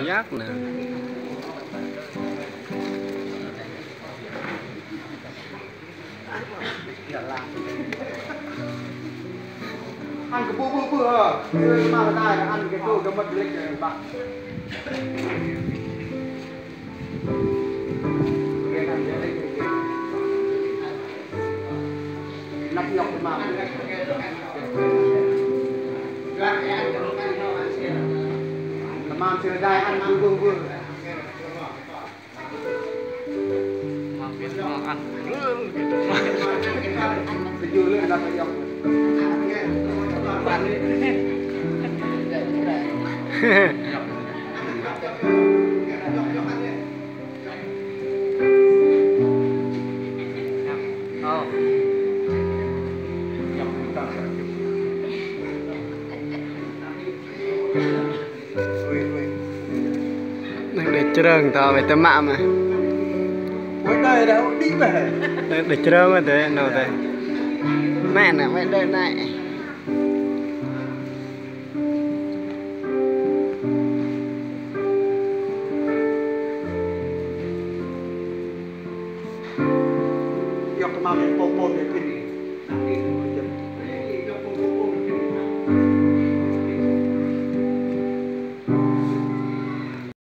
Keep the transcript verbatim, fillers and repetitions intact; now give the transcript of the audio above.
Yak nơ. Ăn kơ bu bu bu hơ. Sư mă dai ăn kơ tu kơ măt lĕch băk. Năp nhŏk tơmam. Tơmam sư dai ăn ăn bu bu. Đơ̆ng đe jrơng thoi wei tơ mă mă. Đơ̆ng đe jrơng mă tơ 'nâu tơ. Mă nă, mă đơ̆ng nă. Iŏk tơmam pôm pôm đe pin.